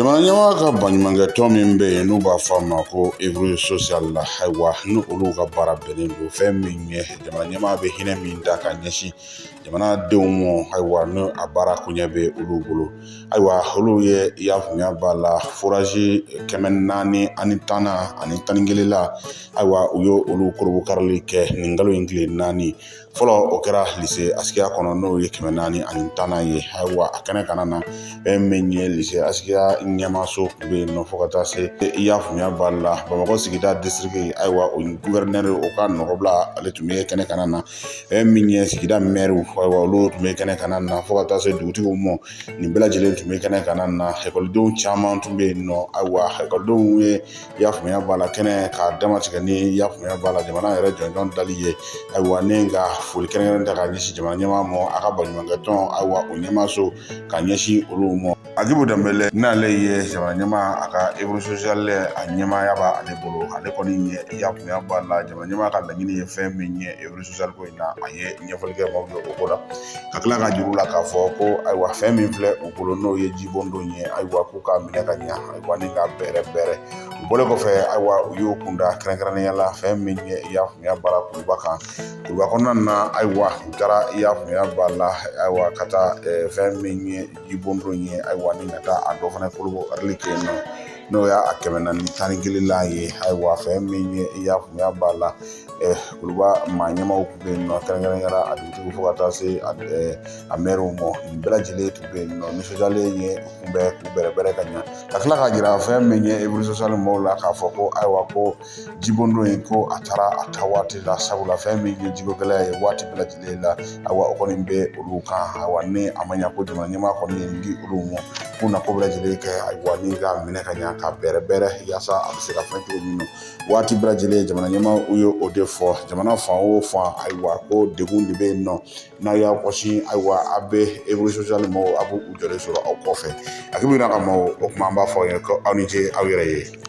Jamana ɲɛmaa ka baɲumankɛtɔn min bɛ yen, n'u b'a fɔ a ma ko Œuvre sociale la, ayiwa, ni olu ka baara bɛnnen don fɛn min ye, jamana ɲɛmaa bɛ hinɛ min ta ka ɲɛsin jamanadenw ma, ayiwa, ni a baara koɲɛ bɛ olu bolo, ayiwa, olu ye, i y'a faamuya b'a la, forage 410 ani 11 la, ayiwa, u ye olu korobokarili kɛ nin kalo in tile 4 fɔlɔ. O kɛra lycée Askia kɔnɔ, n'o ye 410nan ye. Ayiwa, a kɛnɛ kana na, fɛn min ye lycée Askia ɲɛmaaso tun bɛ yen nɔ, fo ka taa se, i y'a faamuya b'a la, Bamakɔ sigida district, ayiwa, o gouverneur, o ka nɔgɔbila, ale tun bɛ kɛnɛ kana na. Fɛn min ye sigida mɛriw, ayiwa, olu tun bɛ kɛnɛ kana na, fo ka taa se dugutigiw ma, nin bɛɛ lajɛlen tun bɛ kɛnɛ kana na. Ekɔlidenw caman tun bɛ yen nɔ. Ayiwa, ekɔlidenw ye, i y'a faamuya b'a la, kɛnɛ k'a damatigɛ ni, i y'a faamuya b'a la, jamana yɛrɛ jɔnjɔn dali ye. Ayiwa, ne ka foli kɛrɛnkɛrɛn ta ka ɲɛsin jamana ɲɛmaa ma, a ka baɲumankɛtɔn, ayiwa, o ɲɛmaaso, ka ɲɛsin olu ma. Agibu Danbɛlɛ, n'ale ye jamana ɲɛmaa a ka œuvre sociale a ɲɛmaaya b'ale bolo, ale kɔni ye, i y'a faamuya b'a la, jamana ɲɛmaa ka laɲini ye fɛn min ye œuvre sociale ko in na, a ye ɲɛfɔli kɛ maaw ye o ko la, ka tila ka jira u la k'a fɔ ko, ayiwa, fɛn min filɛ u bolo, n'o ye jibondon ye, ayiwa, k'u k'a minɛ ka ɲa, ayiwa, ni k'a bɛrɛ bɛrɛ. U bɔlen kɔfɛ, ayiwa, u y'u kunda kɛrɛnkɛrɛnnenya la fɛn min ye, i y'a faamuya b'a la, Kuluba kan. Kuluba kɔnɔna na, ayiwa, u taara, i y'a faamuya b'a la, ayiwa, ka taa fɛn min ye jibondon ye, ayiwa, ni ka taa a dɔ fana kolobokarili kɛ yen nɔ, n'o y'a 411 la ye. Ayiwa, fɛn min ye, i y'a faamuya b'a la, Kuluba maa ɲɛmaaw tun bɛ yen nɔ, kɛrɛnkɛrɛnnenya la a dugutigi, fo ka taa se a mɛriw ma, nin bɛɛ lajɛlen tun bɛ yen nɔ, nisɔndiyalen ye u kunbɛn, k'u bɛrɛbɛrɛ ka ɲa, ka tila k'a jira fɛn min ye œuvre sociale mɔgɔw la k'a fɔ ko, ayiwa, ko jibondon in, ko a taara a ta waati la, sabula fɛn min ye jiko gɛlɛya ye waati bɛɛ lajɛlen la, ayiwa, o kɔni bɛ olu kan. Ayiwa, ni a ma ɲa ko jamana ɲɛmaa kɔni ye nin di olu ma, k'u na ko bɛɛ lajɛlen kɛ, ayiwa, ni k'a minɛ ka ɲa, ka bɛrɛ bɛrɛ, yaasa a bɛ se ka fɛn cogo min na waati bɛɛ lajɛlen. Jamana ɲɛmaa, u ye o de fɔ jamana fan o fan, ayiwa, ko degun de bɛ yen nɔ, n'a y'a kɔsi, ayiwa, a bɛ œuvre sociale mɔgɔw, a b'u jɔlen sɔrɔ aw kɔfɛ. A bɛ ka maaw o tuma, an b'a fɔ aw ye ko aw ni ce aw yɛrɛ ye.